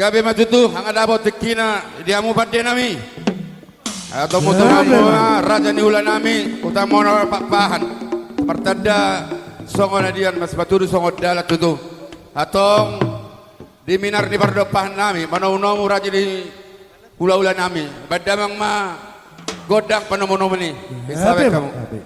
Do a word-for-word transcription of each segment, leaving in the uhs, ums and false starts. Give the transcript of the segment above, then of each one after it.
Gabe ma tutu, anggo dapot tingkina di hamu pande nami. Antong ma tutu, gabe ma, raja ni hula nami, utama na Pakpahan. Martanda songon adian, mas patudu songon dalan tutu. Antong di minar ni pardompahan nami, manomu-nomu raja ni hula-hula nami. Baen damang ma gondang panomu-nomu i. Bisa, gabe ma, hamu, gabe.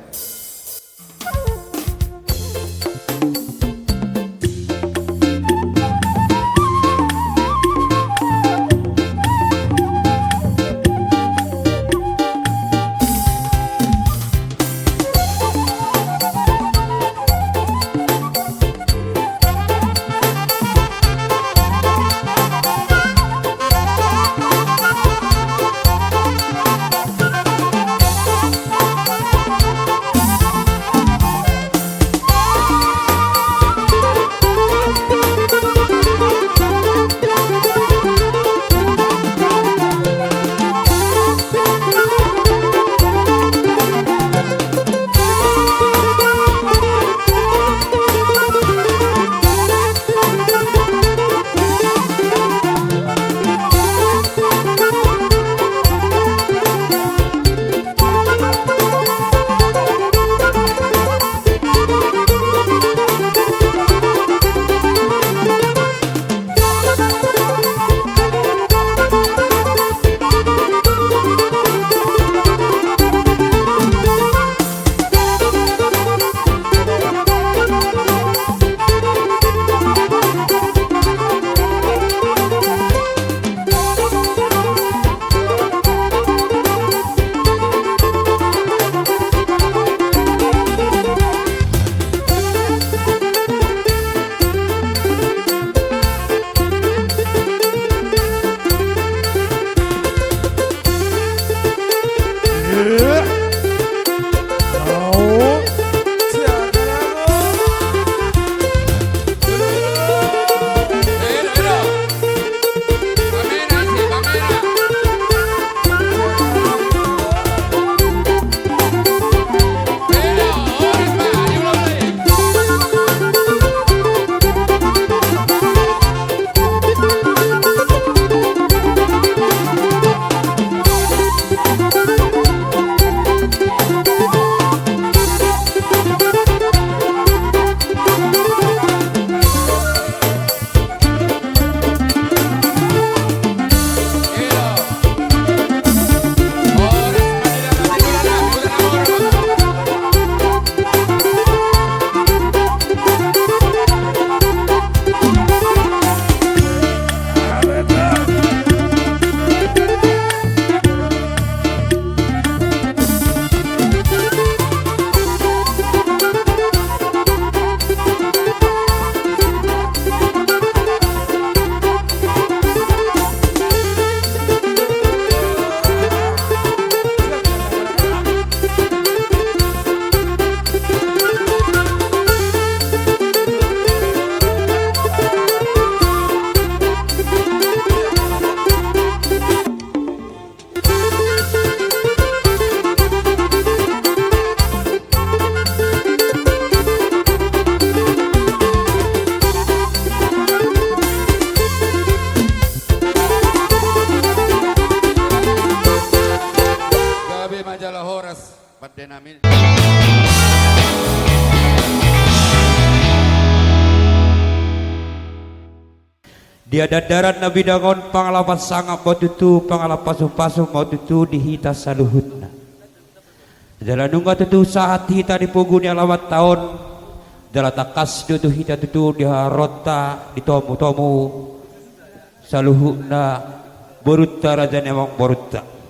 Gabe ma jala horas, pande nami. Di adat darat na binahen on, pangalapan sangap ma tutu, pangalapan pasupasu ma tutu di hita saluhutna. Jala nunga tutu sahat hita di pogu ni alaman ta on, jala tangkas do tu hita tutu di haroronta di tomutomu saluhutna borunta, raja ni amangborunta.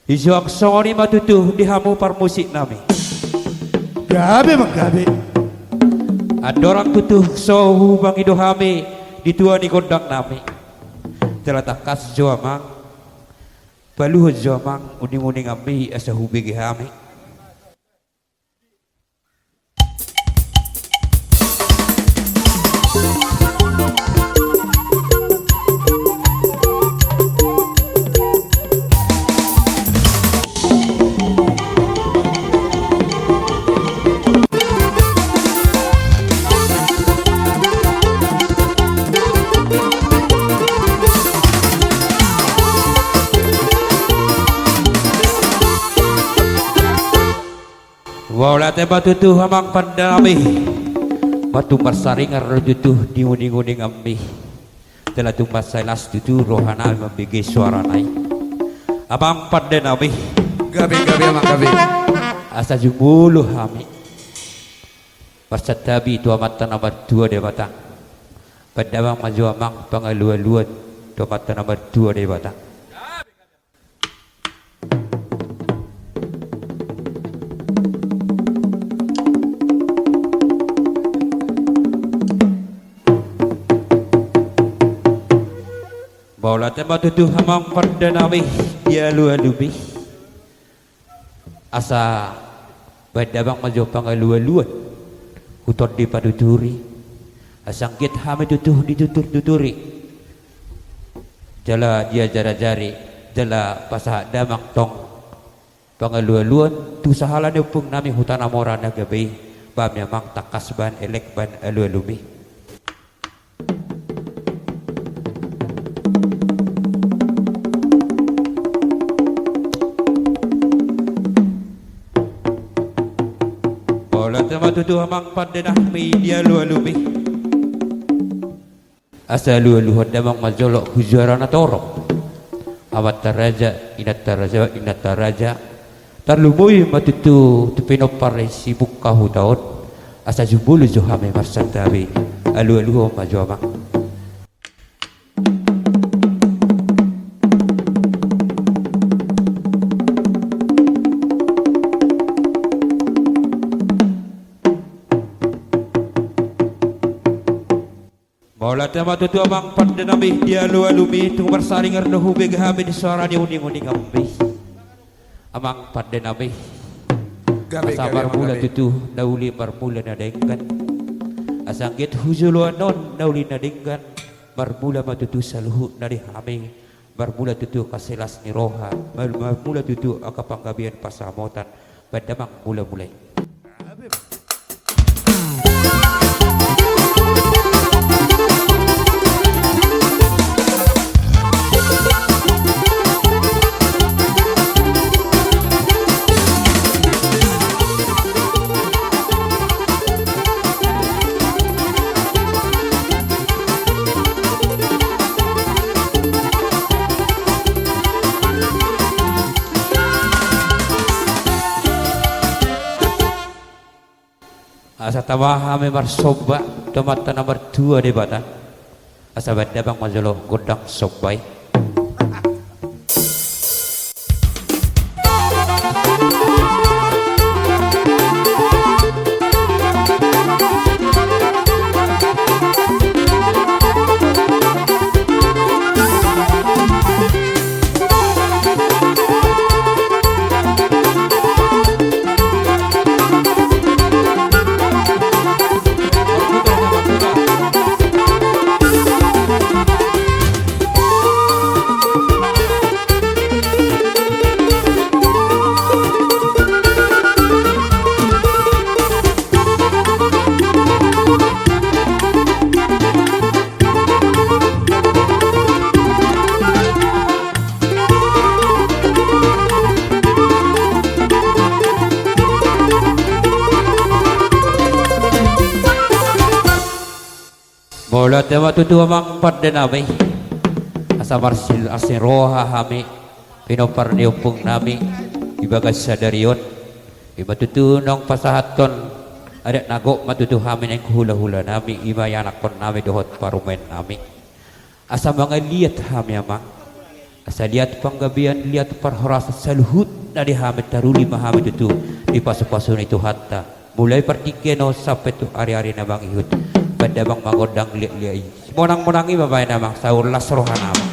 Di suang songon i ma tutu di hamu parmusik nami. Gabe ma, gabe. Andorang tutu so humangido hami di tua ni gondang nami, jala tangkas jo amang, paluhon jo amang uninguninganmi asa hubege hami. Mauliate ma tutu amang pande nami. Tung marsaringar do tutu di uninguninganmi. Jala tung mansai las tutu rohanami mambege suarana i. Amang pande nami. Gabe, gabe, amang, gabe. Asa jumolo hami marsantabi tu Amanta na martua Debata. Bahen damang ma jo amang pangalualuan tu Amanta na martua Debata. Mauliate ma tutu amang pande nami di alualumi. Asa bahen damang ma jo pangalualuan tu tondi panuturi. Asa anggiat hami tutu dituturnuturi jala diajarajari, jala pasahat damang tong pangalualuan tu sahala ni ompungnami Huta Namora na gabe i. Bahen ma amang tangkas bahen elek bahen alualumi. Mauliate ma tutu amang pande nami di alualumi. Asa alualuhon damang ma jolo tu juara na torop. Amanta raja, inanta raja, inanta raja. Tarlumobi ma tutu tu pinompar ni si Bungka Huta on. Asa jumolo jo hami marsantabi. Alualuhon ma jo amang. Mauliate ma tutu amang pande nami di alualumi, tung marsaringar do hubege hami di suara ni uninguninganmi. Amang pande nami. Gabe, asa gabe, amang, marmula gabe. Tutu na uli marmula na denggan. Asa anggiat tu joloan on na uli na denggan marmula ma tutu saluhutna di hami. Marmula tutu angka silas ni roha, mar-, marmula tutu angka panggabean pansamotan. Bahen damang mulamula i. Asa tama hami marsomba tu Amanta na martua Debata. Asa bahen damang ma jolo gondang somba i. Mauliate ma tutu amang pande nami. Asa marsilas ni roha hami pinompar ni ompung nami di bagas sadari on. Ima tutu naung pasahathon adat na gok ma tutu hami nang hulahula nami, ima ianakhon nami dohot parumaen nami. Asa mangaliat hami amang. Asa liat panggabean, liat parhorasan saluhutna di hami, taruli ma hami tutu di pasupasu ni Tuhanta. Mulai partingkian on sampe tu ariari na mangihut. Bahen damang ma gondang liatliat i. Monangmonang i ma bahen amang, saur las rohana amang.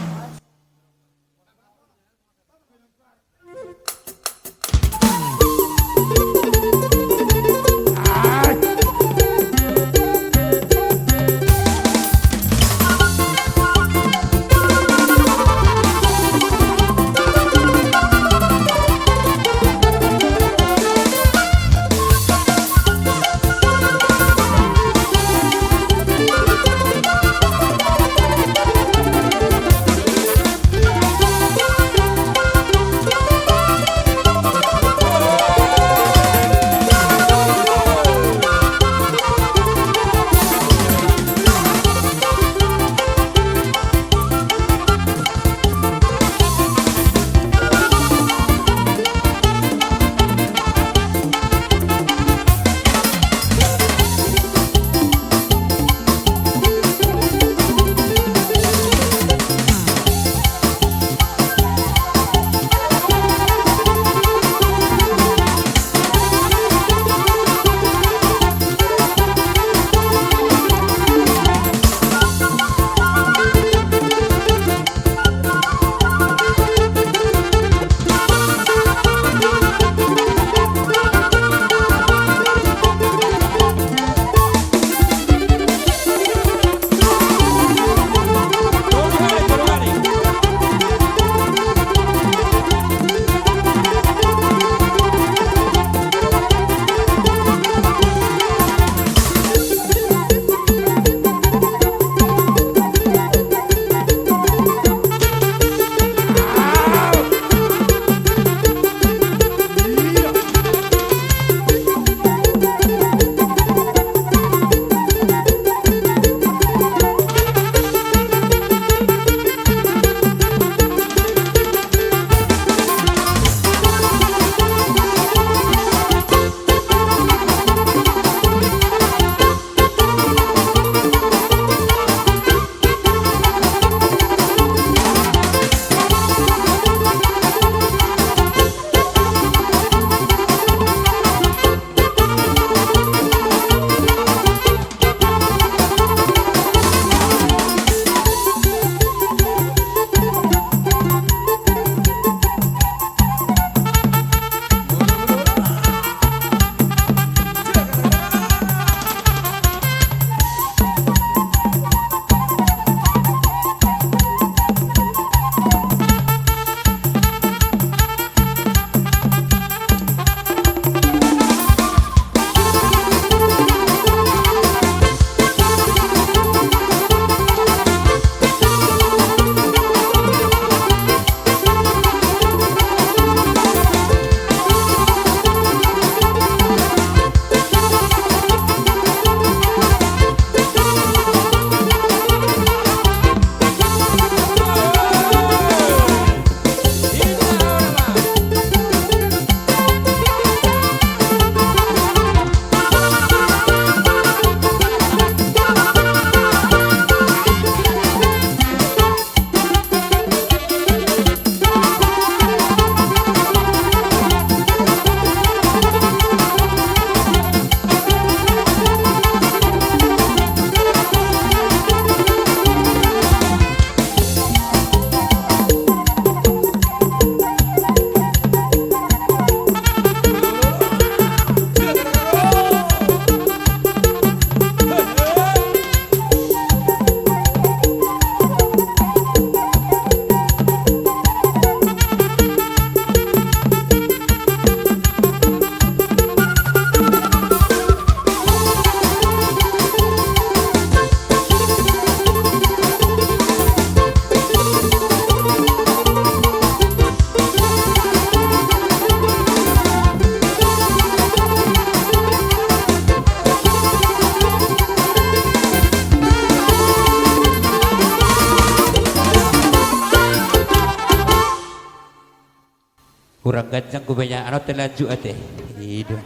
Rangganjang ku benya anot telanjut ate. Ido.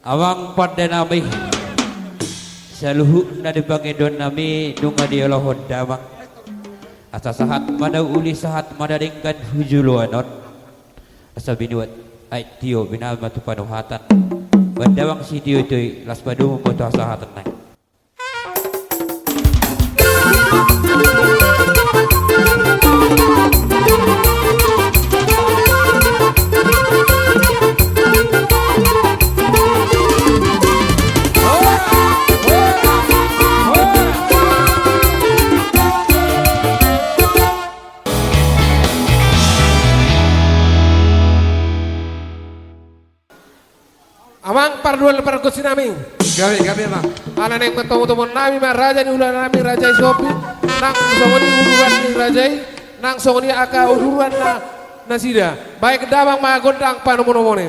Amang pande nami, saluhutna di pangidoan nami nunga dioloi ho damang. Asa sahat ma na uli, sahat ma na denggan tu joloan on. Asa binuat aek tio binahen ma tu panuhatan. Bahen damang sitiotio i, laos padomu ma tu hasahatan nai. Amang pardomuan pargonsi nami. Gabe, gabe, Amang. Ala naeng mantomu-tomuon nami ma raja ni hulahula nami, raja i Sihombing, nang songon i uduran ni raja i, nang songon i angka uduran na, nasida. Bahen damang ma gondang panomu-nomuon i.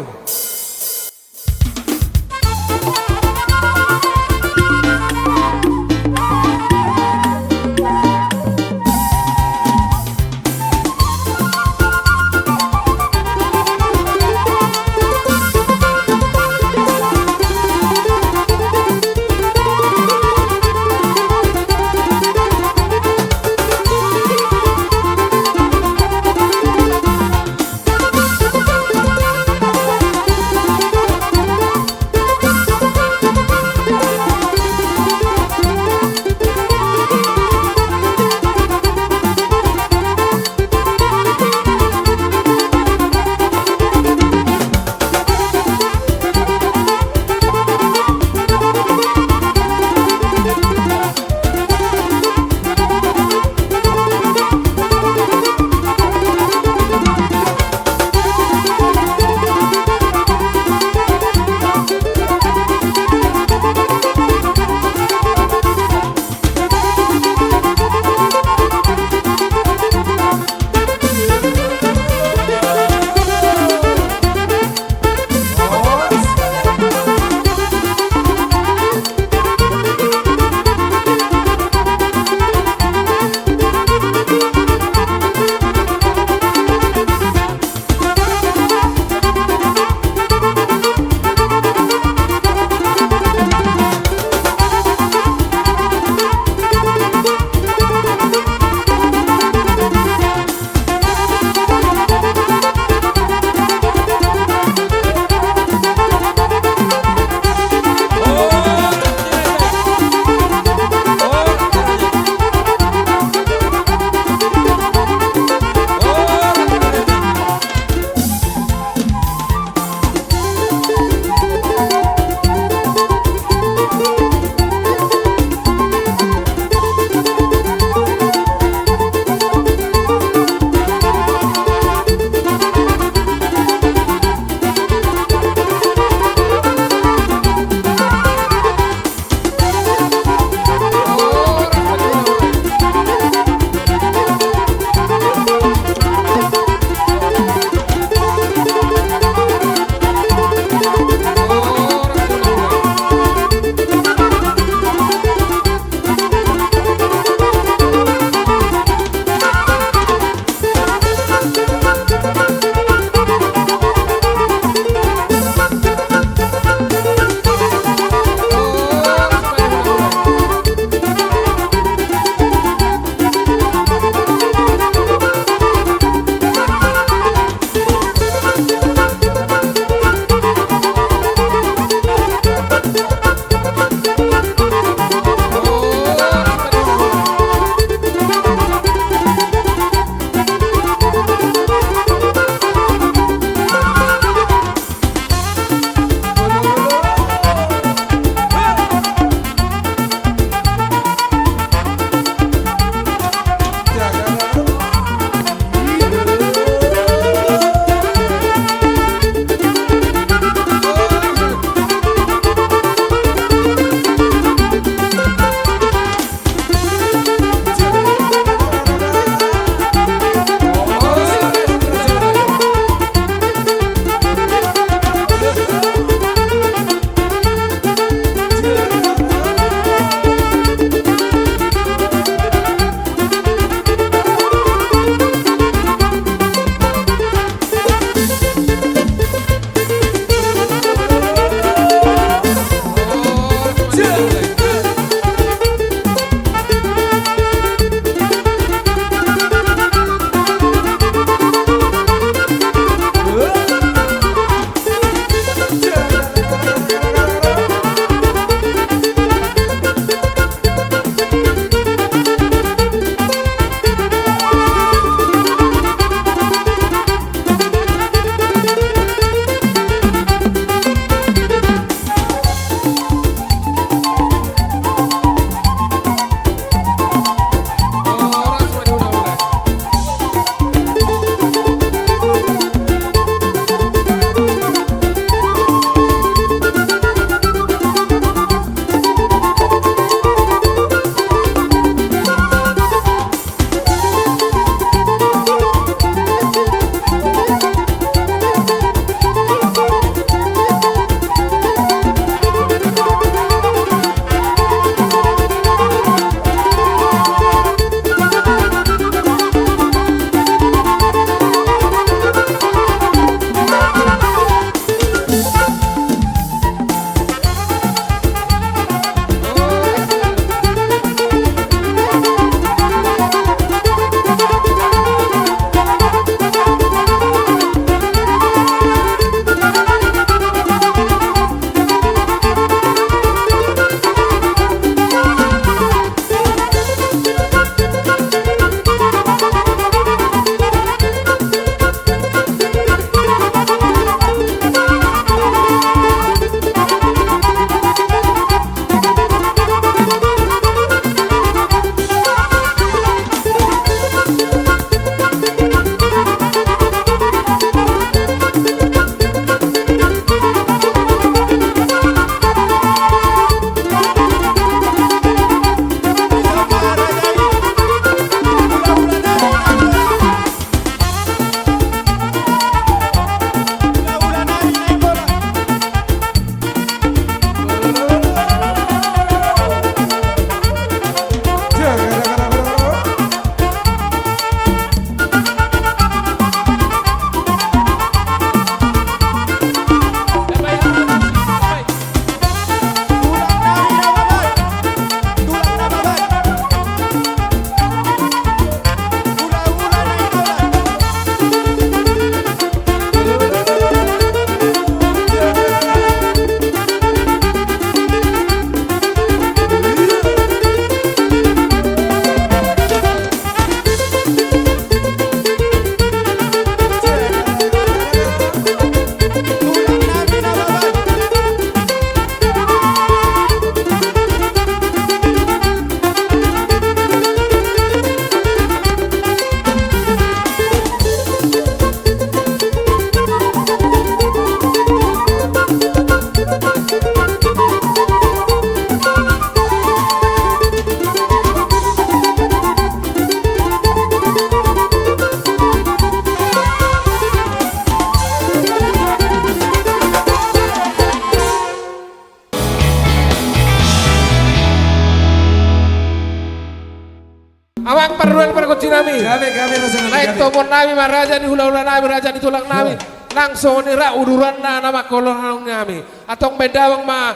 Ruan pargonsi nami. Gabe, gabe, raja nami, gabe. Naeng tomon nami ma raja ni hula-hula nami, raja ni tulang nami. Nang songon i rap uduranna na manghaholongi hami. Antong bahen damang ma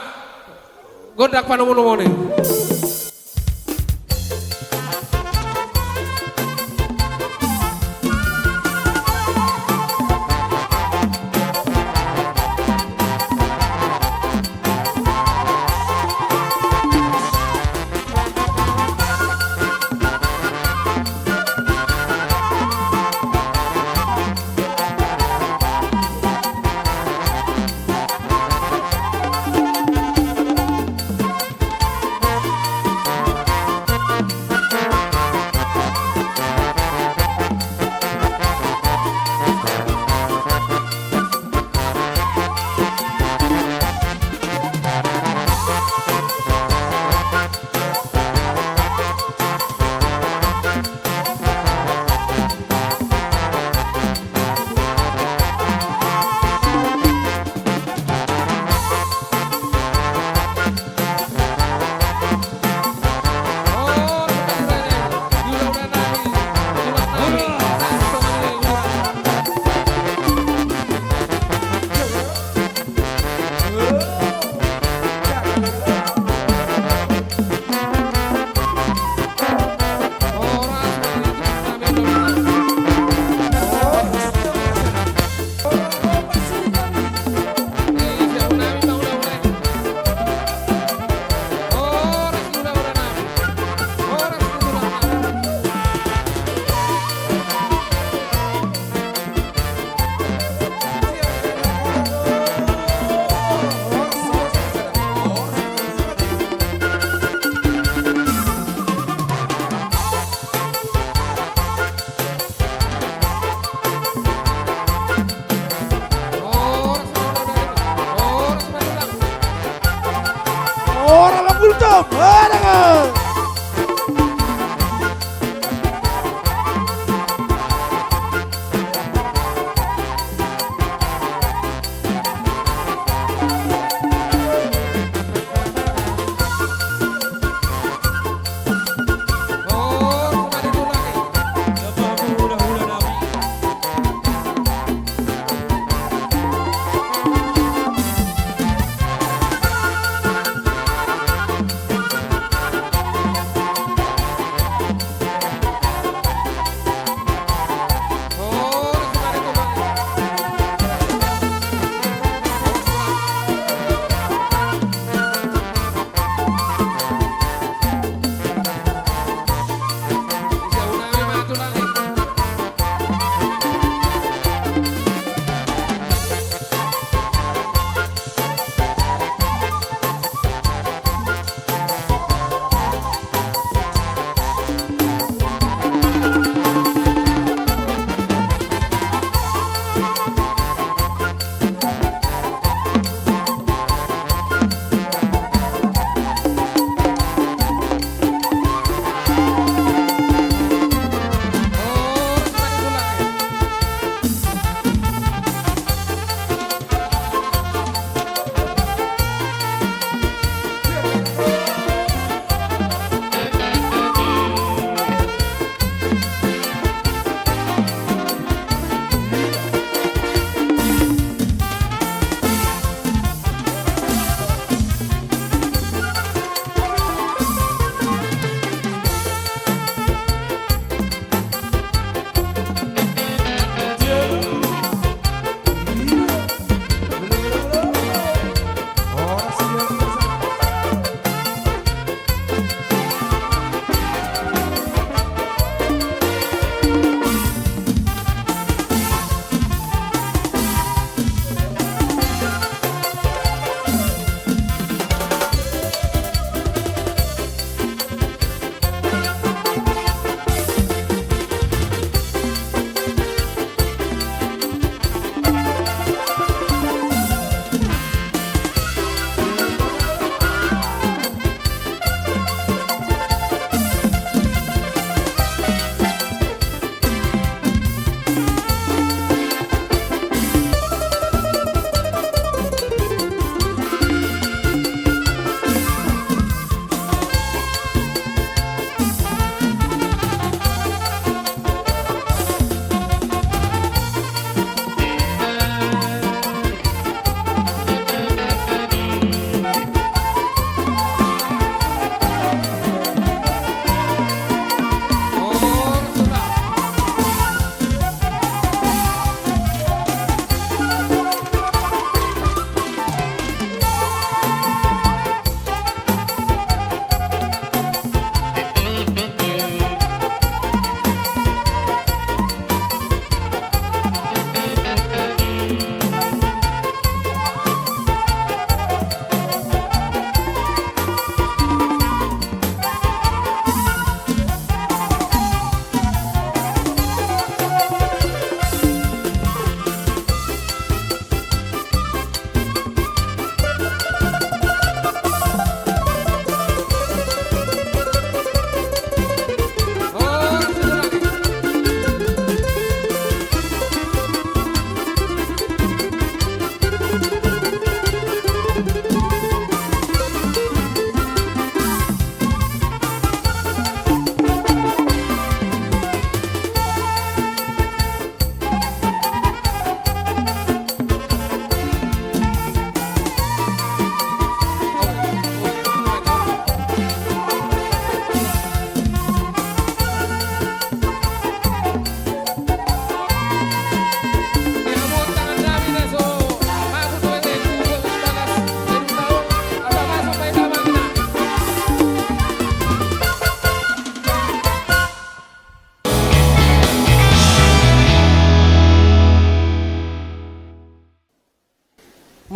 gondang panomu-nomuna i. Ora la bultom, ora nga.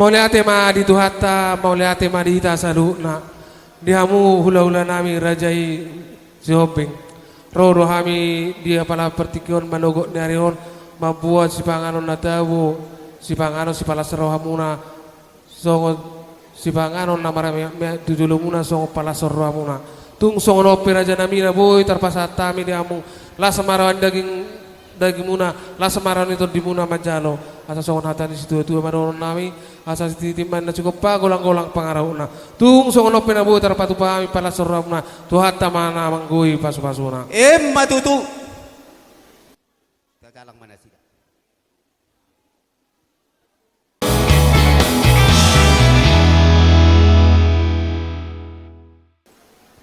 Mauliate ma di Tuhanta, mauliate ma di hita saluhutna. Di hamu hulahula nami raja i Sihombing. Ro do hami di apala partingkian manogot ni ari on, mamboan sipanganon na tabo, sipanganon sipalas rohamuna, songon sipanganon na marmeak-meak tu jolomuna songon palason rohamuna. Tung songon on pe raja nami na boi tarpasahat hami di hamu, las ma roha ni daging, dagingmuna, las ma roha ni tondimuna manjalo. Asa songon hata ni situatua ma dohonon nami, asa sititi ma inna sihompa, golang-golang pangarahutna. Tung songon on pe na boi tarpatupa hami palason rohamuna, Tuhanta ma na manggohi pasupasuna. Emma tutu. Tajalang ma nasida.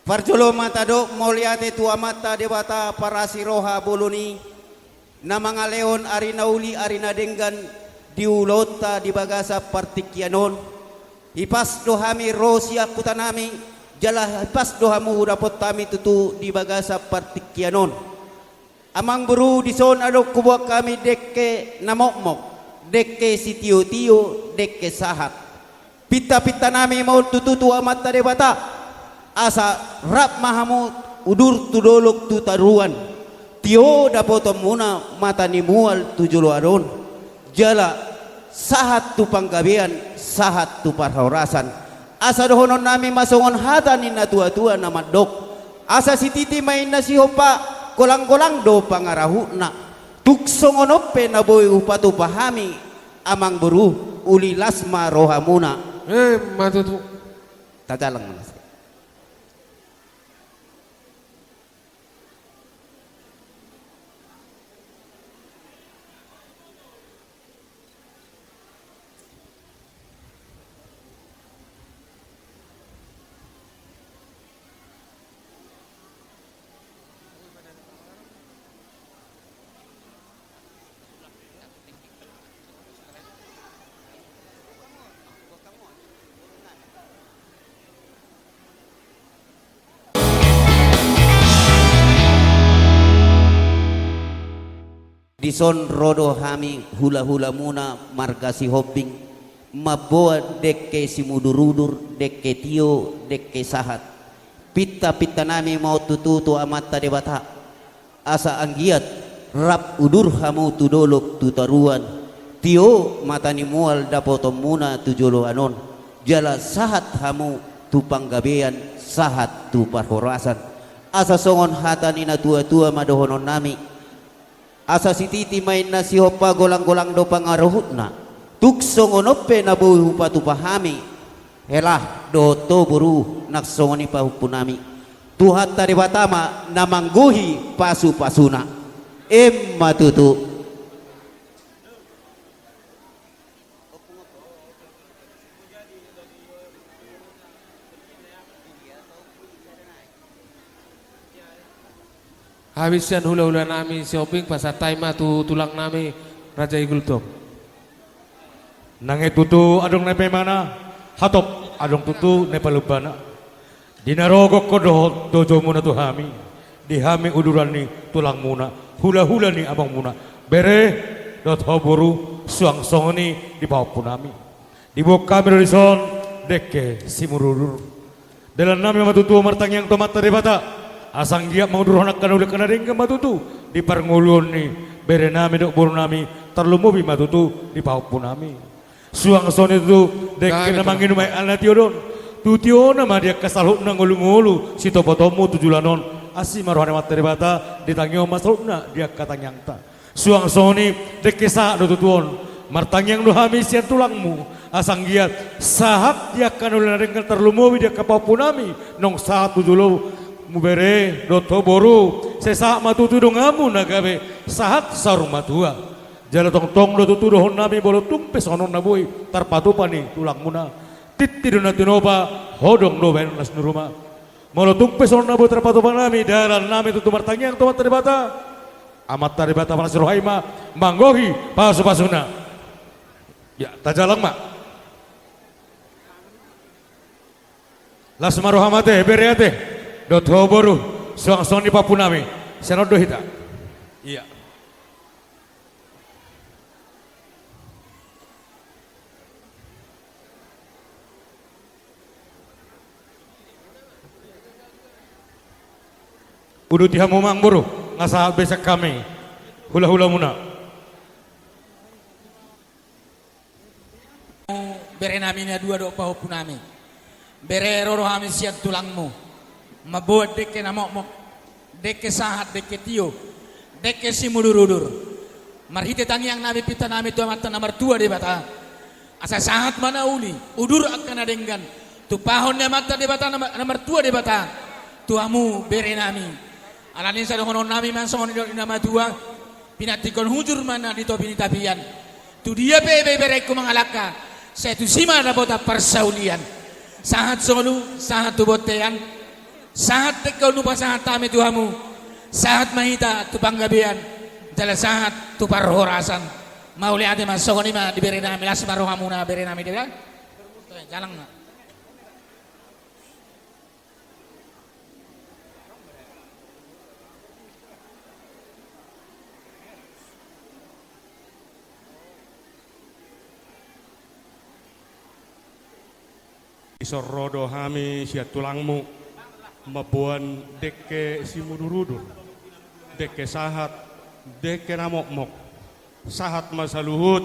Parjolo ma tadok mauliate tu Amanta Debata parasi roha bolon i, na mangalehon ari na uli ari na denggan di ulaonta di bagasan partingkian on. Hipas do hami ro sian huta nami, jala hipas do hamu hudapot hami tutu di bagasan partingkian on. Amang boru, dison adong huboan hami dengke na mokmok, dengke sitiotio, dengke sahat. Pintapinta nami ma on tutu tu Amanta Debata, asa rap ma hamu udur tu dolok tu toruan, tio dapotonmuna mata ni mual tu joloan on, jala sahat tu panggabean, sahat tu parhorasan. Asa dohonon nami ma songon hata ni na tuatua na mandok: Asa sititi ma inna sihompa, golang-golang do pangarahutna. Tung songon on pe na boi hupatupa hami, amang boru, uli las ma rohamuna. Emma tutu. Tajalang ma nasida. Dison ro do hami hulahulamuna marga Sihombing, mamboan dengke simudurudur, dengke tio, dengke sahat. Pintapinta nami ma on tutu tu Amanta Debata, asa anggiat rap udur hamu tu dolok tu toruan, tio mata ni mual dapotonmuna tu joloan on, jala sahat hamu tu panggabean, sahat tu parhorasan. Asa songon hata ni na tuatua ma dohonon nami: Asa sititi ma inna sihompa, golang-golang do pangarahutna. Tung songon on pe na boi hupatupa hami, hela dohot ho boru, nang songon i pahompu nami. Tuhanta Debata ma na manggohi pasupasuna. Emma tutu. Habis sian hulahula nami Sihombing, pasahat hami ma tu tulang nami Raja i Gultom. Nang i tutu adong na paimana, hatop adong tutu na palombana. Di na ro gokhon dohot tojomuna tu hami, di hami uduran ni tulangmuna, hulahula ni amangmuna, bere dohot ho boru, suang songon i di pahompu nami. Diboan hami do dison dengke simudurudur. Dalan nami ma tutu martangiang tu Amanta Debata, asa anggiat mangudur roha angka na uli angka na denggan ma tutu di parngoluon ni bere nami dohot boru nami, tarlumobi ma tutu di pahompu nami. Suang songon i tutu dengke na manginum aek na tio do on. Tu tiona ma di angka saluhutna ngolungolu sitopotonmu tu joloan on. Asi ma roha ni Amanta Debata, ditangihon ma saluhutna di angka tangiangta. Suang songon i dengke sahat do tutu on. Martangiang do hami sian tulangmu, asa anggiat sahat di angka na uli na denggan, tarlumobi di angka pahompu nami naung sahat tu jolomu, bere dohot ho boru, sai sahat ma tutu donganmu na gabe sahat saur matua. Jala tongtong do tutu dohonon nami, molo tung pe songon on na boi tarpatupa ni tulangmuna, tintin do na tinopa, hodong do bahenon na sinuruma. Molo tung pe songon on na boi tarpatupa nami, dalan nami tutu martangiang tu Amanta Debata, Amanta Debata parasi roha i ma manggohi pasupasuna. Ia, tajalang ma. Las ma roham ate, bere ate, dohot ho boru, suang songon i pahompu nami. Sian on do hita. Ia. Uduti hamu ma amang boru, nunga sahat be sian hami hulahulamuna. Berenami na dua dohot pahompunami. Bere, ro do hami sian tulangmu, mamboan dengke na mokmok, dengke sahat, dengke tio, dengke simudurudur. Marhite tangiangnami, pintanami tu Amanta na martua Debata, asa sahat ma na uli, udur angka na denggan, tumpahon ni Amanta Debata na ma-, na martua Debata tu hamu berenami. Alani i sai dohononnami ma songon nidok ni na matua: Pinantikhon hujur ma na di topi ni tapian. Tu dia pe ibeberengku mangalangka, sai tusi ma dapotan parsaulian. Sahat solu, sahat tu bontean, sahat dengke on hupasahat hami tu hamu. Sahat ma hita tu panggabean, jala sahat tu parhorasan. Mauliate ma, songon i ma di berenami, las ma rohamuna berenami, deba. Jalang ma. Dison ro do hami sian tulangmu, mamboan dengke simudurudur, dengke sahat, dengke na mokmok. Sahat ma saluhut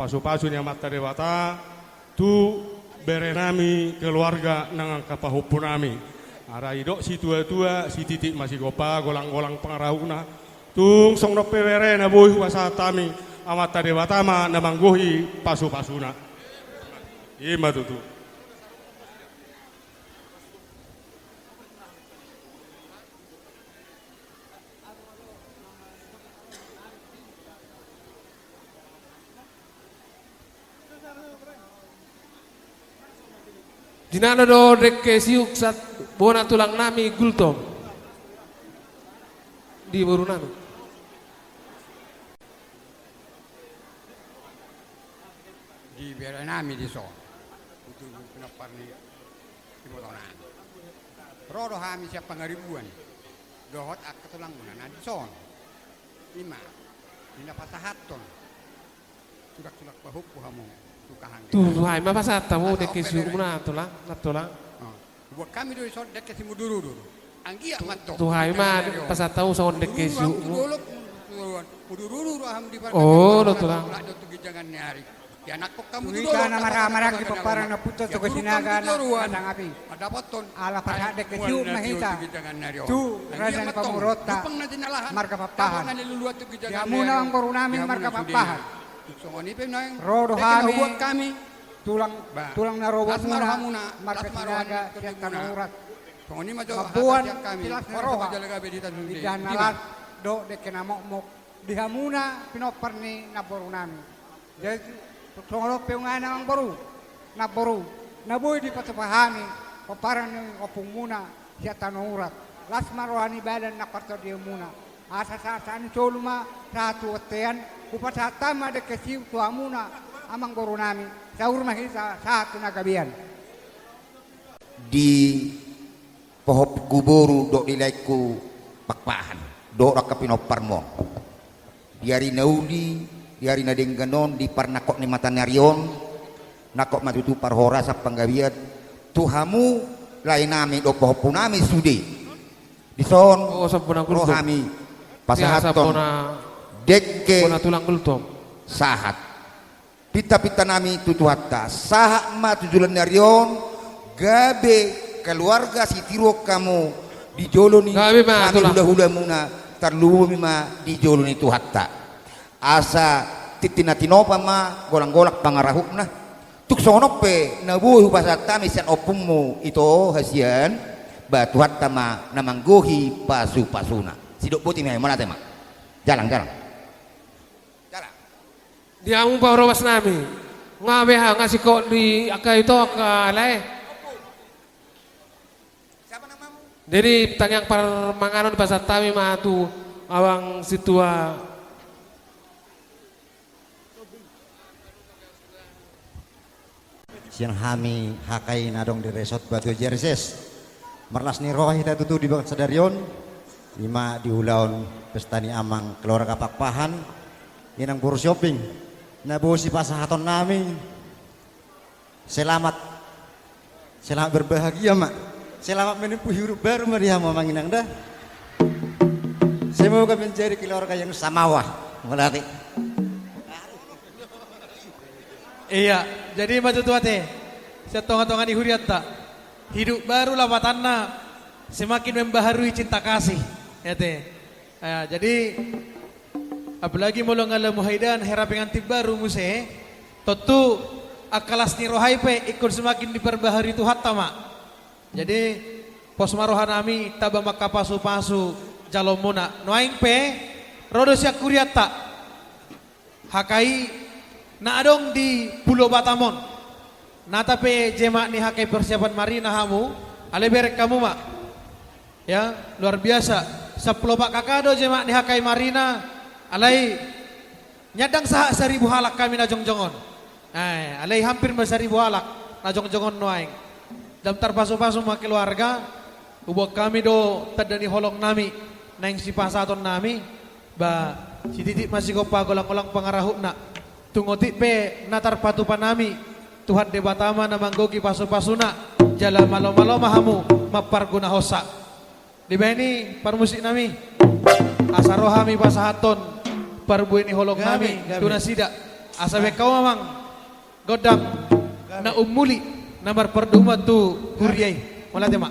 pasupasu ni Amanta Debata tu berenami, keluarga nang angka pahompunami. Alai didok situatua, sititik ma sigompa, golanggolang pangarahutna. Tung songon on pe bere, na boi hupasahat hami, Amanta Debata ma na manggohi pasupasuna. I ma tutu. Di na ro do dengke siuk sahat bona tulangnami Gultom. Di borunami. Di berenami dison. Udur pinompar ni ibotonami. Ro do hami sian Pangaribuan dohot angka tulangmuna na dison. I ma di na pasahathon suraksurak pahompu hamu tu kahanggi. Tu hami ma pasahat hamu dengke siukmuna, tulang, nantulang. Huboan hami do dison dengke simudurudur. Anggiat ma antong tu hami ma pasahat hamu songon dengke siukmu. Mudurudur hamu di parngapon. Olo, tulang. Di anakhon hamu tu hita na marhahamaranggi, pomparan ni ompunta Toga Sinaga na sangapi. Ala pasahat dengke siuk ma hita tu raja ni pamoruonta marga Pakpahan. Di hamuna amangborunami marga Pakpahan, ro do hami tulang, tulang na ro boanmuna marga Sinaga sian tano Urat. Mamboan silas ni roha di indahan na las dohot dengke na mokmok di hamuna pinompar ni namborunami. Jadi songon on pe nunga, amangboru, namboru, na boi dipatupa hami pomparan ni ompungmuna sian tano Urat. Las ma roha ni badan nang partondianmuna. Asa sahat, sahat ni solu ma sahat tu bontean, hupasahat hami ma dengke siuk tu hamuna amangborunami. Saur ma hita sahat tu na gabean. Di pahompuku boru dohot di laengku Pakpahan dohot angka pinomparmu on, di ari na uli, di ari na denggan on, di parnangkok ni mataniari on, nangkok ma tutu parhorasan panggabean tu hamu laenami dohot pahompunami sude. Dison ro hami pasahathon dengke sahat. Pintapintanami tu Tuhanta, sahat ma tu joloan ni ari on, gabe keluarga sitiruon hamu di jolo ni hami hulahulamuna, tarlumobi ma di jolo ni Tuhanta. Asa tintin na tinopa ma, golanggolang pangarahutna. Tung songon on pe na boi hupasahat hami sian ompungmu ito hasian, ba Tuhanta ma na manggohi pasupasuna. Sidok boti ma i, mauliate ma. Jalang, jalang. Di hamu parhobasnami, nunga beha, nunga singkop di angka ito, angka lae. Jadi tangiang parmanganon pasahat hami ma tu abang sintua. Sian hami H K I na adong di Resort Batu Aji R S S. Marlas ni roha hita tutu di bagas sadari on, i ma di ulaon pesta ni amang keluarga Pakpahan, inang boru Sihombing, na boi sipasahatonnami. Selamat, selamat berbahagia ma. Selamat menempuh hidup baru ma di hamu amang inang da. Semoga menjadi keluarga yang samawa. Mauliate. Iya, jadi ma tutu ate, sian tonga-tonga ni hurianta, hidup baru lapatanna, semakin membaharui cinta kasih. Ate. Eh, jadi, apalagi molo nga lam huida hera pengantin baru muse, tontu angka las ni roha i pe ingkon semakin diperbaharui Tuhanta ma. Jadi, pos ma rohanami, taba ma angka pasu-pasu jaloonmuna. Nuaeng pe, ro do sian hurianta. H K I na adong di Pulo Batam on. Nata pe jemaat ni H K I persiapan marina hamu, alai bereng hamu ma. Ya, luar biasa. Sampulu opat K K do jemaat ni H K I marina, alai ndang sahat saribu halak hami na jongjong on. Eh, alai hampir ma saribu halak na jongjong on nuaeng. Lam tarpasu-pasu ma keluarga, huboan hami do tanda ni holongnami, naeng sipasahatonnami, ba, sititi ma sigompa, golang-golang pangarahutna. Tung otik pe na tarpatupa nami, Tuhan Debata ma na manggohi pasu-pasuna, jala malo-malo ma hamu mamparguna hosa. Dibahen i parmusiknami, asa ro hami pasahathon parbue ni holongnami tu nasida. Asa bahen hamu amang gondang na umuli na marpardomuan tu huria i. Mauliate ma.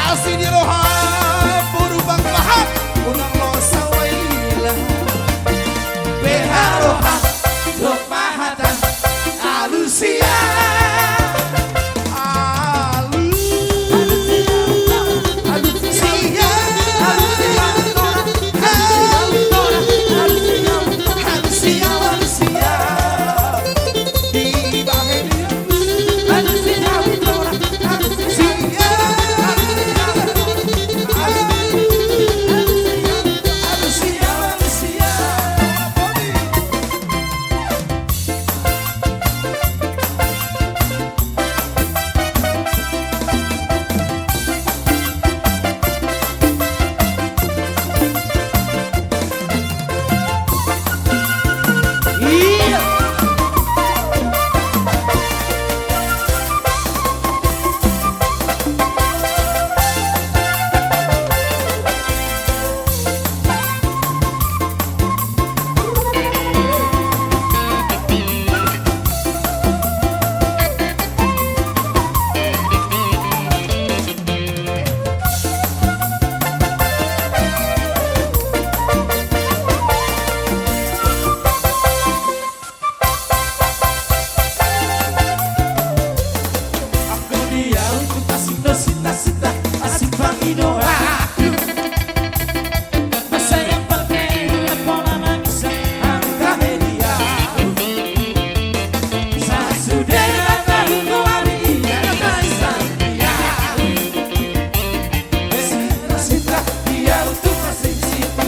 Asi ni roha boru Pangpahat, unang losa waila. Beha roha dohot ma hata, alusia. Alusia. Alusia. Alusia. Alusia. Anggo di au tu pasinta sinta sinta, asing pangido aku. Masa yang penting pola mangisa angka media. Sasude na tahu dua hari ia na taisang dia. Sinta sinta di au tu pasinta sinta.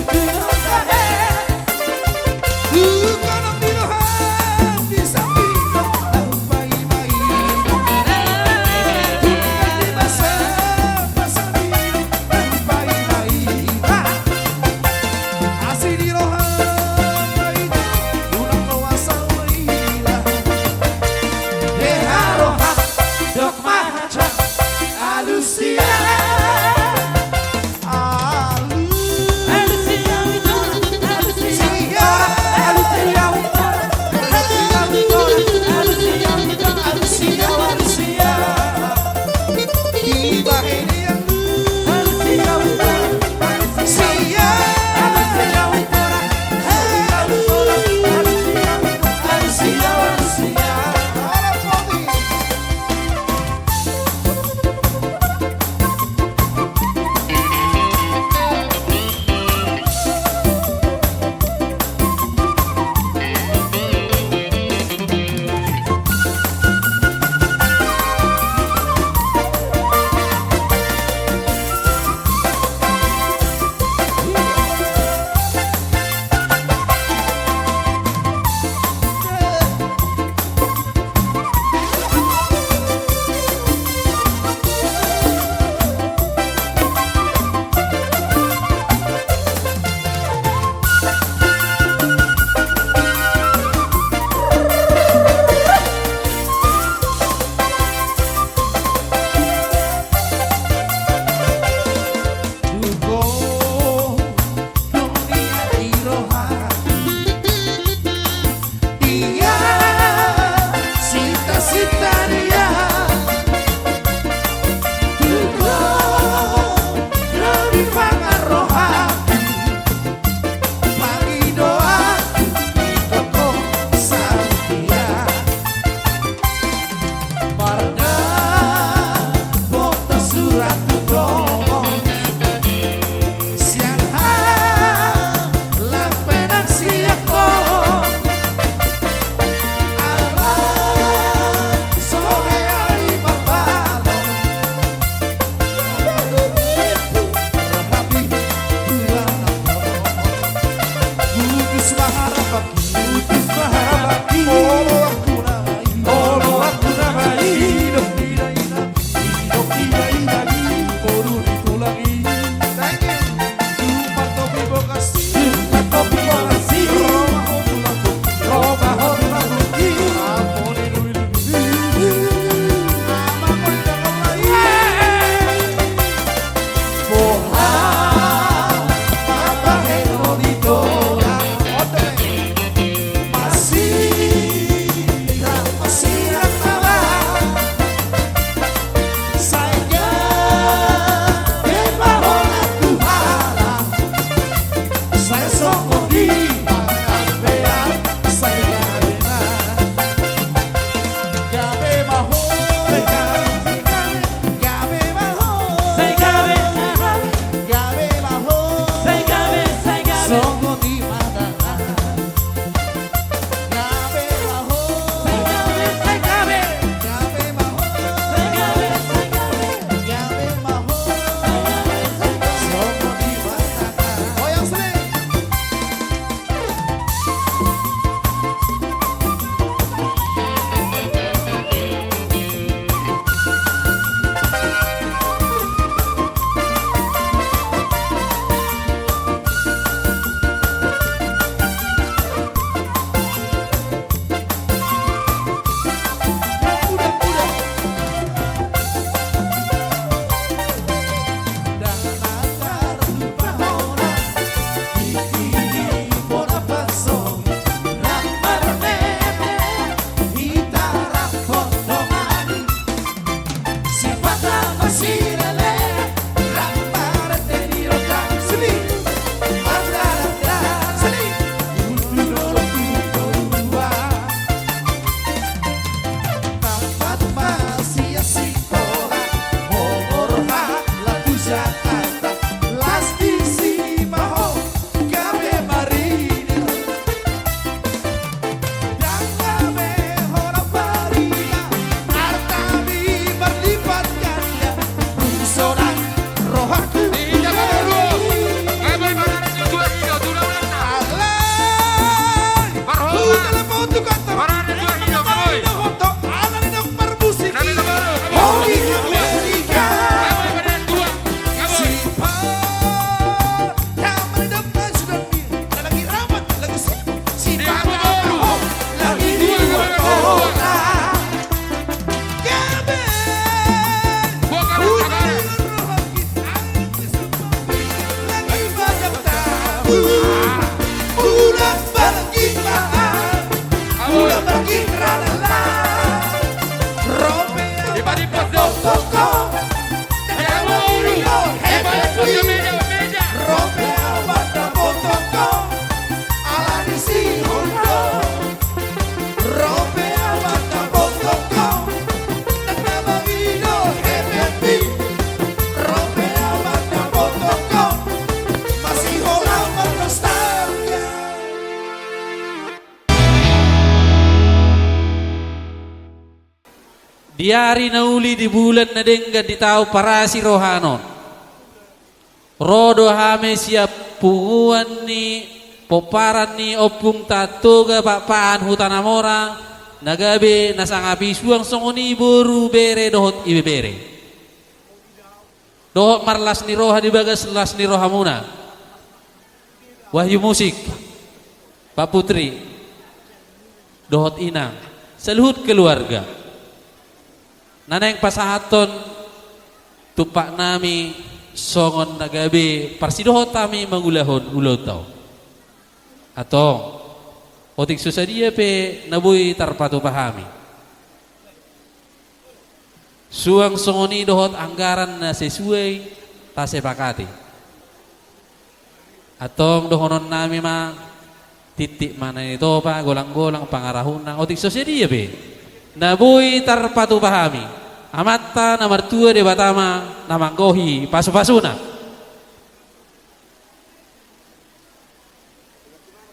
Di ari na uli, di bulan na denggan, di taon parasi roha on, ro do hami sian punguan ni pomparan ni Ompung Tantoga Pakpahan Huta Namora, na gabe na sangapi, suang songon i boru, bere dohot ibebere. Dohot marlas ni roha di bagas las ni rohamuna, Wahyu Musik, Pak Putri, dohot inang, saluhut keluarga. Na naeng pasahathon tumpak nami songon na gabe parsidohot hami mangulahon ulaonta on. Antong, otik so sadia pe na boi tarpatupa hami, suang songon i dohot anggaran na sesuai tasepakati. Antong dohonon nami ma, tintin ma na nitopa, golang-golang pangarahutna, otik so sadia pe na boi tarpatupa hami, Amanta na martua Debata ma na manggohi pasu-pasuna.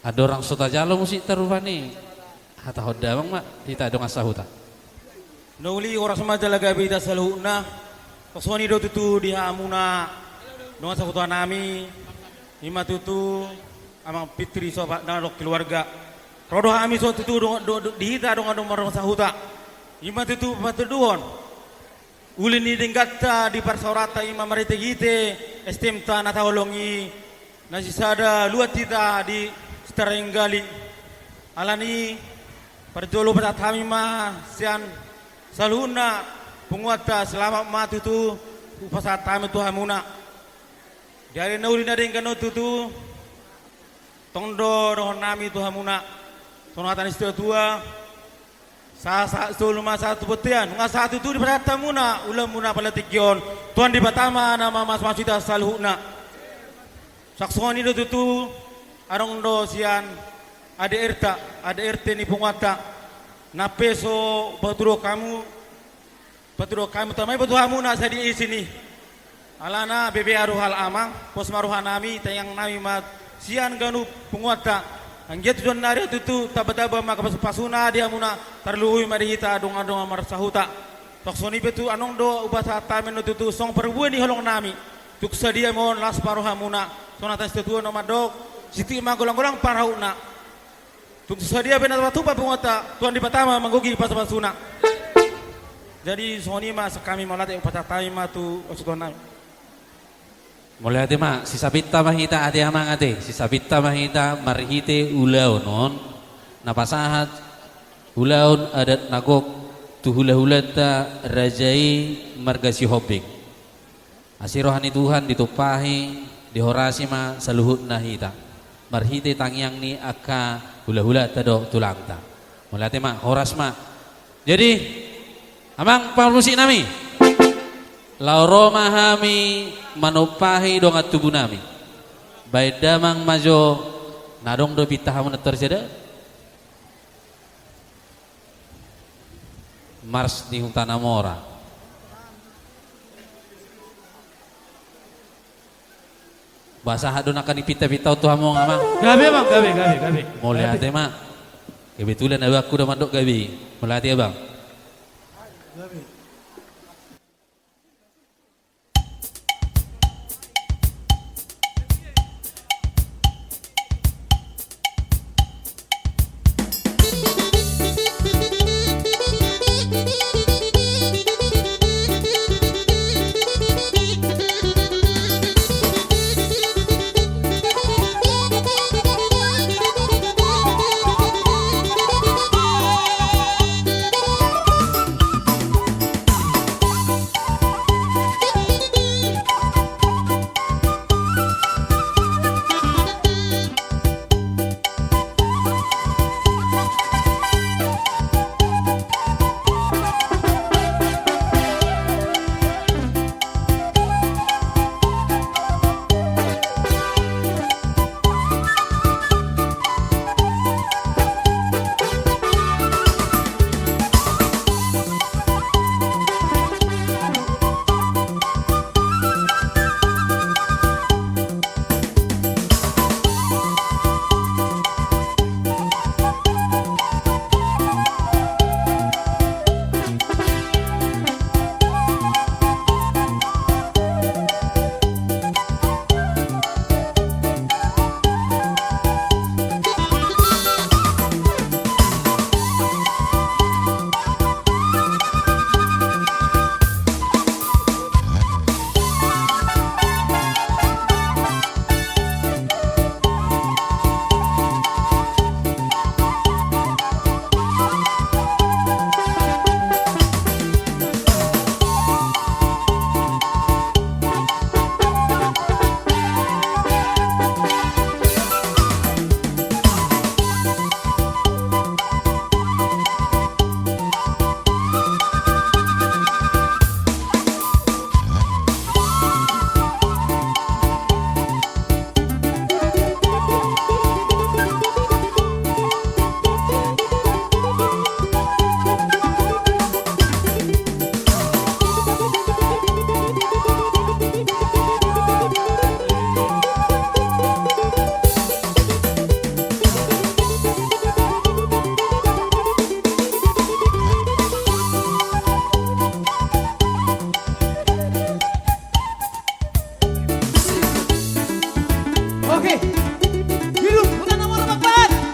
Andorang so tajalo musikta rupani, hatahon damang ma hita dongan sahuta. Na uli, horas ma jala gabe hita saluhutna. Songon i do tutu di hamuna dongan sahuta nami, i ma tutu Amang Fitri Sopak na dohot keluarga. Ro do hami songon tutu do, do, do, di hita dongan, dongan sahuta, i ma tutu patanduhon uli ni dengganta di parsaoranta, i ma marhite-hite STM-ta na taholongi, na sisada luat hita di Sitera Enggali. Alani i, parjolo pasahat hami ma sian saluhutna punguanta, selamat ma tutu hupasahat hami tu hamuna. Di ari na uli na denggan on tutu, tong do dohonon nami tu hamuna, songon hata ni situa-tua: Sahat-sahat solu ma sahat tu bontean. Nunga sahat tutu dipasahat hamuna ulaonmuna pala tingki on. Tuhan Debata ma na mamasu-masu hita saluhutna. Suang songon i do tutu, adong do sian ADR-ta, ADRT ni punguanta, na pe so patudok hamu, patudok hami, tama i pe tu hamuna sadia isi ni. Alana bebea do hal, Amang, pos ma roha nami, tangiang nami ma sian ganup punguanta. Anggiat tu tujuan ni ari on tutu tamba-tamba ma pasu-pasuna di hamuna, tarlumobi ma di hita dongan-dongan marsahuta. Suang songon i pe tutu, adong do hupasahat hami on tutu songon parbue ni holong nami. Tung sadia ma on, las ma rohamuna. Songon hata ni situa-tua na mandok: Tintin ma golang-golang pangarahutna. Tung so sadia pe na tarpatupa punguanta, Tuhan Debata ma manggohi pasu-pasuna. Jadi songon i ma sian hami, mauliate, hupasahat hami ma tu hasuhuton nami. Mauliate ma, sisapinta ma hita ate, Amang, ate, sisapinta ma hita marhite ulaon on, na pasahat ulaon adat na gok tu hula-hulanta raja i marga Sihombing. Asi roha ni Tuhan ditumpahi, dihorasi ma saluhutna hita marhite tangiang ni angka hula-hulanta dohot tulangta. Mauliate ma, horas ma. Jadi, Amang parmusik nami, laho ro ma hami manumpahi dongan tubu nami. Baen damang ma jo, na adong do pinta hamu na tor sada. Mars ni Huta Namora. Pasahat do nangkin pinta-pinta on tu hamu, Amang. Gabe, Amang, gabe, gabe, gabe. Mauliate ma. Kebetulan abangku do mandok gabe. Mauliate, Abang. Gabe. Hidup Huta Namora Magban.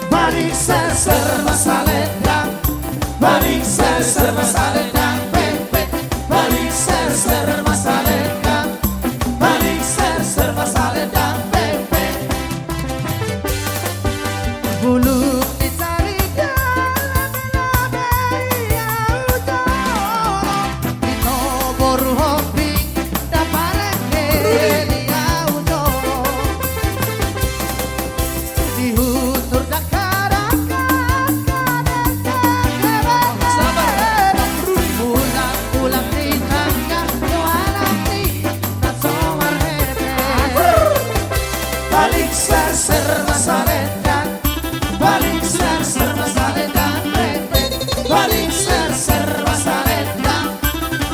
Balik serser ma salendang, balik serser ma salendang, peng, peng. Balik serser ma salendang, balik serser ma salendang, peng, peng. Bulung ni sarigalan, labe-labe ia ujolo. Inna boru hombing, dapareng heli au jolo. Di huntur dakka-dakka, kadang-kadang. Ulang-ulang di tangga, ualang ni na so marhebe. Balik serser ma salendang, balik serser ma salendang, balik serser ma salendang.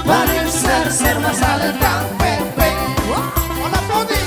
Balik serser ma salendang, peng, peng. Wah, olah podi.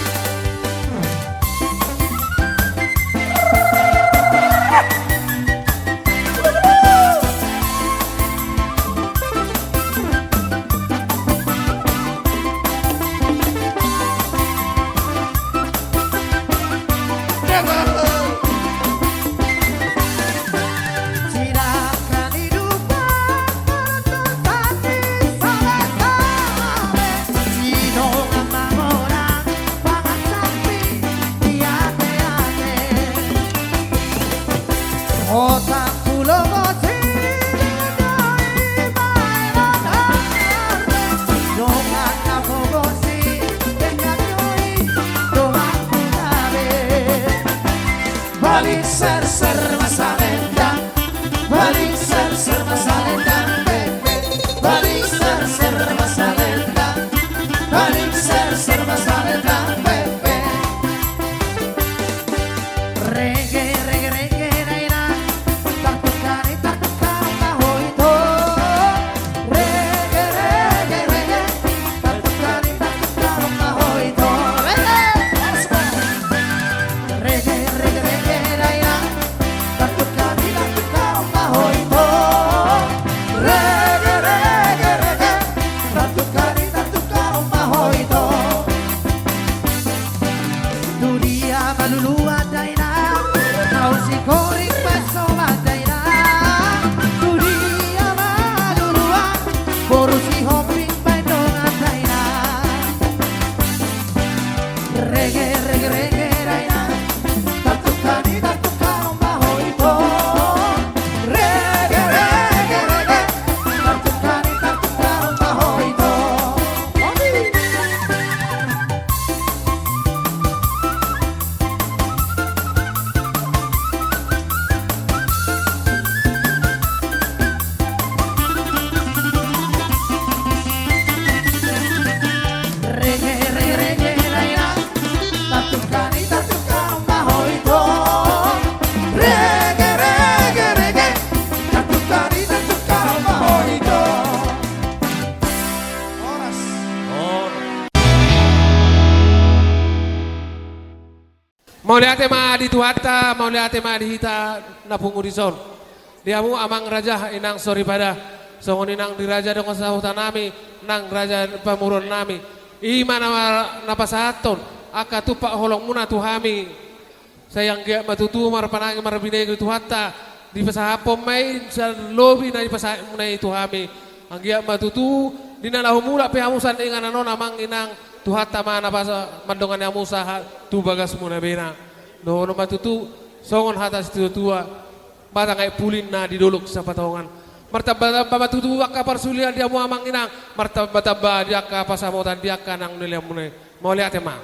Balik serser ma salendang, balik serser ma salendang, balik serser ma salendang, balik serser ma salendang. Rege, rege, rege, rege. Tu dia maluluan dainang, naung sikoring pe soban dainang. Tu dia maluluan, boru Sihombing baen dongan dainang. Rege, rege, rege, dainang. Tartukani, tartukani, ma ho ito. Rege, rege, rege. Tartukani, tartukani, ma ho ito. Mauliate ma di Tuhanta, mauliate ma di hita na pungu dison. Di hamu amang raja, inang soripada, songon i nang di raja dongan sahutanami, nang raja pamoruonnami. I ma na, na pasahathon angka tumpak holongmuna tu hami. Sai anggiat ma tutu marpanangi marbinege Tuhanta, dipasahaphon ma i sian lobi na dipasahatmuna i tu hami. Anggiat ma tutu di na laho mulak pe hamu sian inganan on amang inang, Tuhanta ma na pasa mandongani hamu sahat tu bagasmuna be na. Dohonon ma tutu songon hata situatua, batang aek pulin na di dolok sapatongan. Martambatamba ma tutu angka parsulian di hamu amang inang, martambatamba di angka pansamotan di angka na nilehonmuna i. Mauliate ma.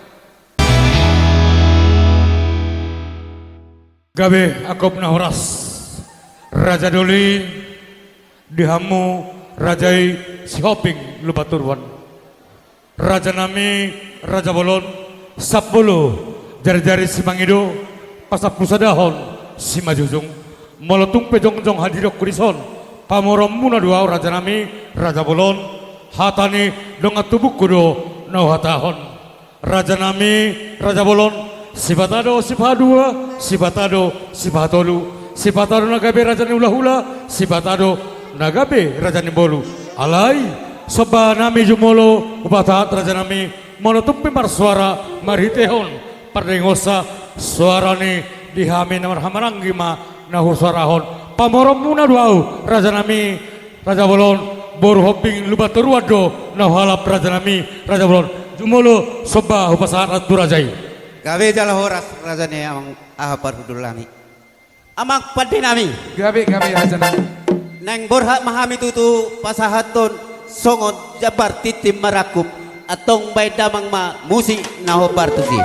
Gabe angkup na horas. Raja Doli, di hamu raja i Sihombing Lumban Toruan. Rajanami, raja bolon, sambolo jarijari simangido, pasampusadahon simanjujung. Molo tung pe jongjong hadirionku dison, Pamoruonmuna do ahu, rajanami, raja bolon, hata ni dongan tubungku do na huhatahon. Rajanami, raja bolon, sipata do sipahaduahon, sipata do sipahatolu, sipata do na gabe raja ni hulahula, sipata do na gabe raja ni boru. Alai, somba nami jumolo hupasahat, rajanami, molo tung pe marsoara marhitehon pardengonsa, soara ni di hami na marhahamaranggi ma na husoarahon. Pamoruonmuna do ahu, rajanami, raja bolon, boru Hombing Lumban Toruan do na huhalap, rajanami, raja bolon. Jumolo somba hupasahat tu raja i. Gabe jala horas, raja ni amang, aha, parhundulnami, amang pandenami. Gabe, gabe, rajanami. Naeng borhat ma hami tutu pasahathon songon jambar tintin marangkup, antong baen damang ma musik na hombar tusi.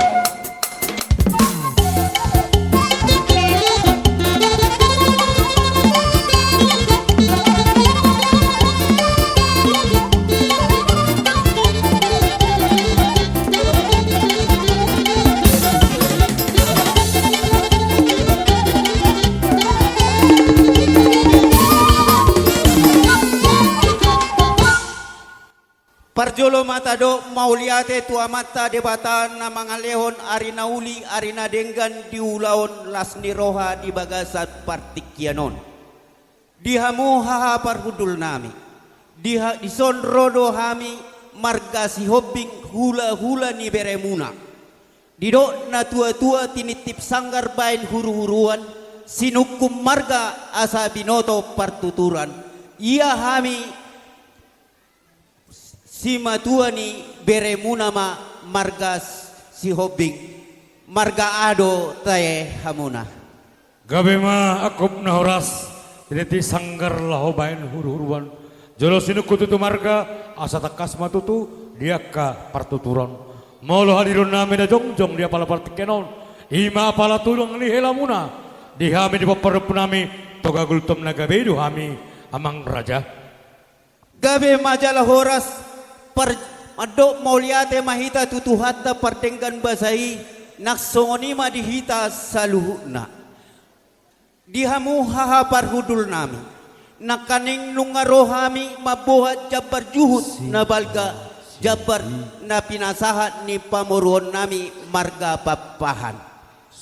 Parjolo ma tadok mauliate tu Amanta Debata na mangalehon ari na uli, ari na denggan di ulaon las ni roha di bagasan partingkian on. Di hamu haha parhundulnami, di ha-, dison ro do hami marga Sihombing, hulahula ni beremuna. Didok na tuatua, tinitip sanggar baen huruhuruan, sinungkun marga asa binoto partuturan. Ia hami simatua ni beremuna ma marga Sihombing, marga aha do tahe hamuna? Gabe ma angkup na horas, tinitip sanggar laho baen huruhuruan. Jolo sinungkun tutu marga, asa tangkas ma tutu di angka partuturan. Molo hadironnami na jongjong di apala partingkian on, i ma apala tulang ni helamuna, di hami di pamparompunami Toga Gultom na gabe do hami, amang raja. Gabe ma jala horas, par-, mandok mauliate ma hita tu Tuhanta pardenggan basa i, nang songon i ma di hita saluhutna. Di hamu haha parhundulnami, nangkaning nunga ro hami mamboan jambar juhut na balga, jambar na pinasahat ni pamoruonnami marga Pakpahan.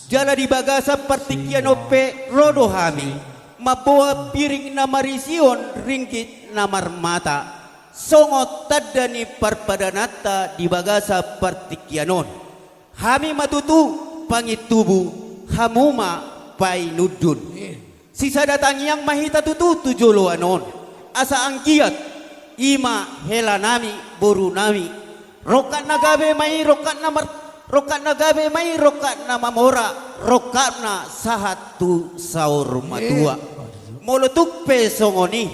Jala di bagasan partingkian on pe ro do hami mamboan piring na marisihon ringgit na marmata, songon tanda ni parpadananta di bagasan partingkian on. Hami ma tutu pangintubu, hamu ma painundun. Sisada tangiang ma hita tutu tu joloan on. Asa anggiat i ma helanami, borunami, rongkap na gabe ma i, rongkap na mar-, rongkap na gabe ma i, rongkap na mamora, rongkapna sahat tu saur matua. Molo tung pe songon i,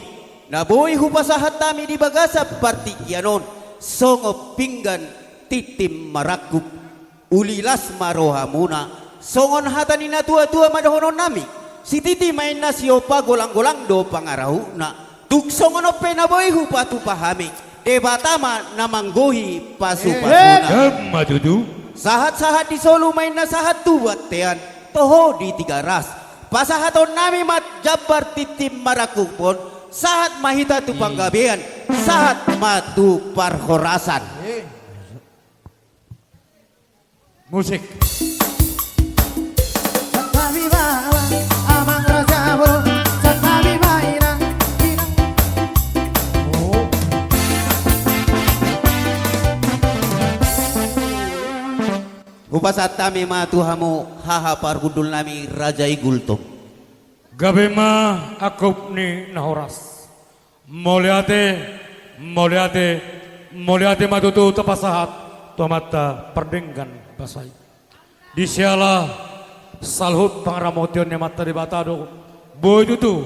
na boi hupasahat hami di bagasan partingkian on, songon pinggan tintin marangkup. Uli las ma rohamuna, songon hata ni na tuatua ma dohononnami. Sititi ma inna, siompa golanggolang do pangarahutna. Tung songon on pe na boi hupatupa hami, Debata ma na manggohi pasupasuna. Emma tutu. Sahatsahat di solu ma inna sahat tu bontean, toho di Tigaras. Pasahatonnami ma jambar tintin marangkup on, sahat ma hita tu panggabean, sahat ma tu parhorasan. Musik. Santabi ma amang raja, santabi ma inang, inang. Oh. Hupasahat hami ma tu hamu haha parhundulnami, Raja i Gultom. Gabe ma angkup ni na horas. Mauliate, mauliate, mauliate ma tutu tapasahat tu Amanta pardenggan basa i. Di siala saluhut pangaramotion ni Amanta Debata do boi tutu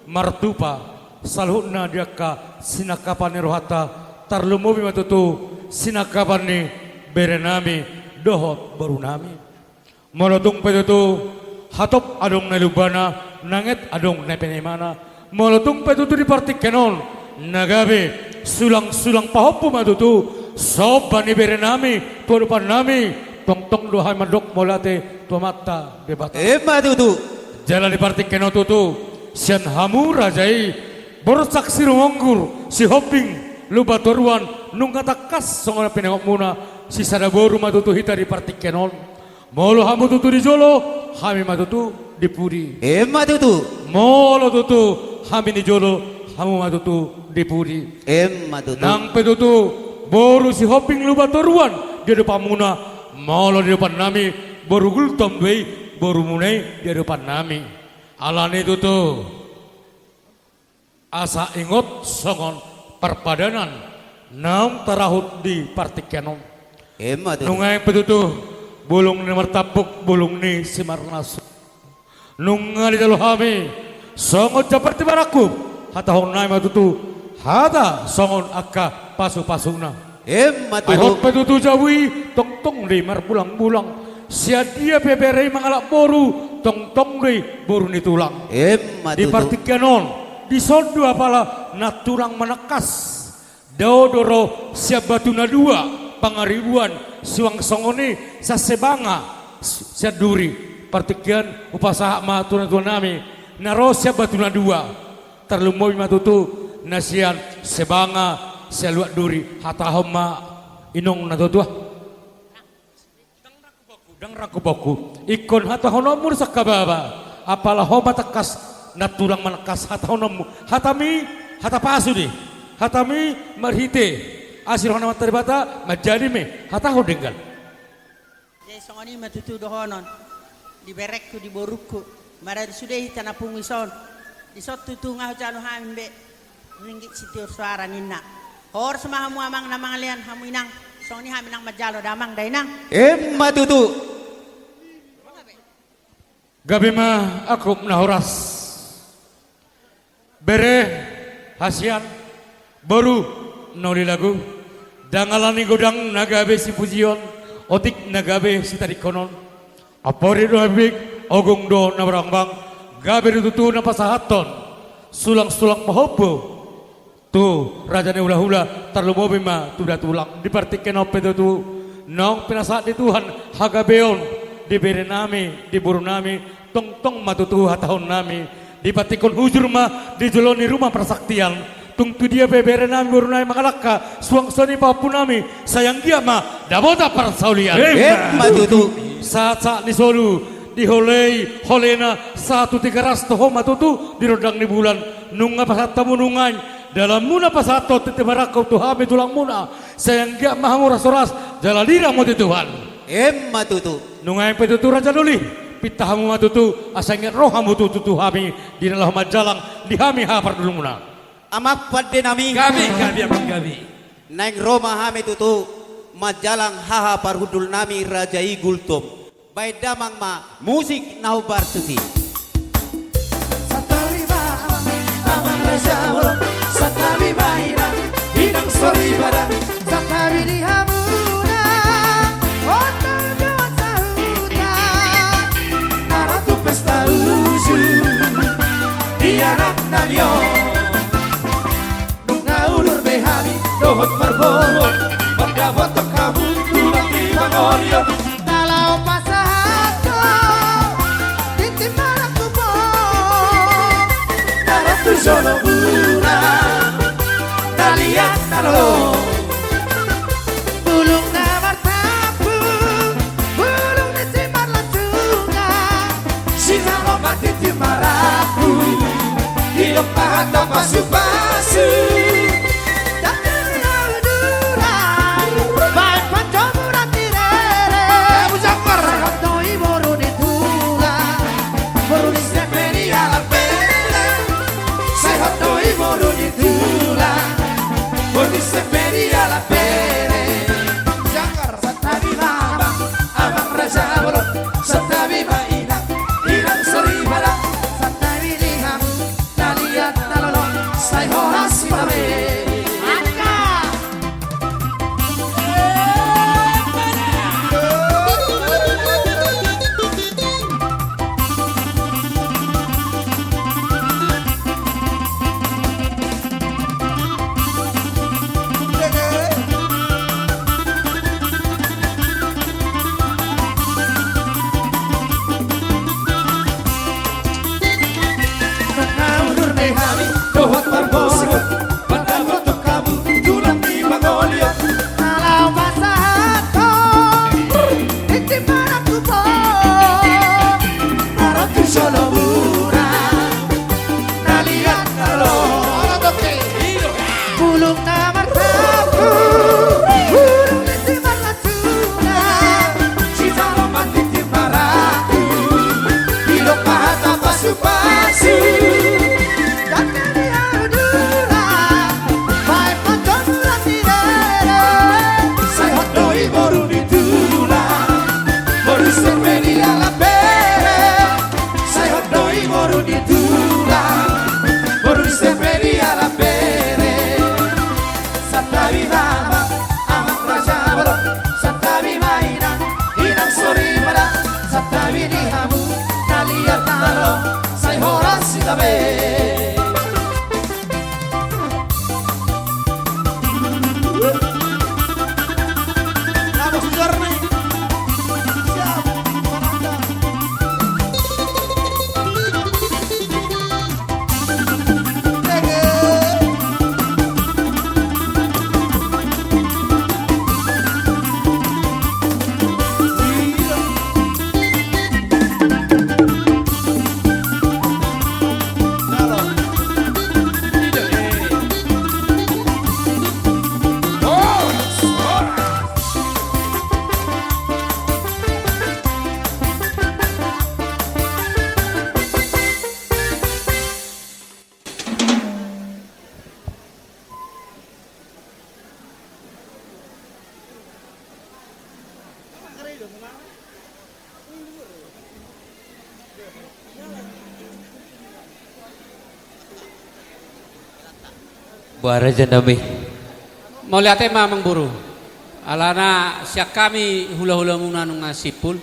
martupa saluhutna di angka sinangkapan ni rohanta, tarlumobi ma tutu sinangkapan ni berenami dohot borunami. Molo tung pe tutu hatop adong na i lumbana, nanget adong na i paimana. Molo tung pe tutu di partingkian on na gabe sulangsulang pahompu ma tutu somba ni berenami tu adopannami, tongtong do hami mandok mauliate tu Amanta Debata. Emma tutu. Jala di partingkian on tutu sian hamu raja i, Borsak Sirumonggur, Sihombing Lumban Toruan, nunga tangkas songon na pinangkatmuna, sisada boru ma tutu hita di partingkian on. Molo hamu tutu di jolo, hami ma tutu di pudi. Emma tutu. Molo tutu hami di jolo, hamu ma tutu di pudi. Emma tutu. Nang pe tutu boru Sihombing Lumban Toruan di adopanmuna, molo di adopannami boru Gultom do i, borumuna i di adopannami. Alani tutu, asa ingot songon parpadanan naung tarahut di partingkian on. Emma tutu. Nuaeng pe tutu, bulung ni martampuk, bulung ni simarnasu. Nunga dijalo hami songon jambar timarangkup, hatahonnami ma tutu hata songon angka pasupasuna. Emma tutu. Ai hot pe tutu jabu i, tongtong do i marbulangbulang. Sian dia pe bere i mangalap boru, tongtong do i boru ni tulang. Emma tutu. Di partingkian on, dison do apala nantulang manangkas. Dao do ro sian Batu na Dua, Pangaribuan, suang songon i sian Sebanga, sian Duri. Partingkian, hupasahat ma tu natuanami na ro sian Batu na Dua. Tarlumobi ma tutu na sian Sebanga, sian Luat Duri, hatahon ma inong na tutu ah. Dang rangkupongku, dang rangkupongku. Ingkon hatahononmu do sangkababa. Apala ho ma tangkas nantulang manangkas hatahononmu. Hatami, hata pasu do i. Hatami marhite asi roha ni Amanta Debata, manjadi ma i. Hatahon denggan. Jadi songon i ma tutu dohonon di berengku, di borungku. Mara sude hita na pungu dison, dison tutu nga hujalo hami be. Ringgit sitio suara ninna. Horas ma hamu amang na mangalean, hamu inang. Songon i hami nang manjalo da amang da inang. Emma tutu. Gabe ma angkup na horas. Bere, hasian, boru, na uli lagu, dangala ni godang na gabe sipujion, otik na gabe sitadingkonon, ampori do habibik, ogung do na marbangbang, gabe do tutu na pasahathon sulangsulang pahompu tu raja ni hulahula, tarlumobi ma tu datulang. Di partingkian on pe tutu, naung pinasahat ni Tuhan hagabeon di berenami, di borunami, tongtong ma tutu hatahononnami. Di partingkian on hujur ma di jolo ni ruma parsaktian. Tung tu dia pe berenami, borunami mangalangka, suang songon i pahompunami, sai anggiat ma dapotan parsaulian. Emma tutu. Sahatsahat ni solu diholei holena sahat tu Tigaras, toho ma tutu di rondang ni bulan. Nunga pasahat hamu nuaeng dalanmuna pasahathon tintin marangkup tu hami tulangmuna, sai anggiat ma hamu horas-horas jala dira ma di Tuhan. Emma tutu. Nuaeng pe tutu raja doli, pinta hamu ma tutu asa inget ro hamu tutu tu hami di na laho manjalang di hami haha parhundulmuna. Amang pandenami. Gabe, gabe, amang, gabe. Naeng ro ma hami tutu manjalang haha parhundulnami raja i Gultom. Baen damang ma musik na hombar tusi. Santabi ma amang, amang raja bolon. Santabi ma inang, inang soripada. Santabi di hamuna, ondol dohot sahuta, na ro tu pesta uju di anaknami on. Nunga ulur be hami dohot marboru, mandapothon hamu tulang di pangoli on. Na laho pasahathon tintin marangkup on, na ro tu jolomuna na liat na lolo. Bulung na martampuk, bulung ni simarlansuna. Sinaro ma tintin marangkup, didok ma hata pasupasu. Dangka ni na hudura, baen panjomuran ni rere. Sai hot do i boru ni tulang, boru ni sian Peni Alap Bere. Sai hot do i boru ni tulang, boru ni sian Peni Alap Bere. Jangkar. Santabi ma amang, amang raja bolon. Santabi ma inang, inang soripada. Santabi di hamu na liat na lolo. Boru ni tulang, boru ni sempeli ala bere. Santabi ma amang, amang raja bolon. Santabi ma inang, inang soripada. Santabi di hamu na liat na ro, sai horas hita be. Boha raja nami. Mauliate ma amang boru. Alana sian hami hulahulamuna nunga simpul.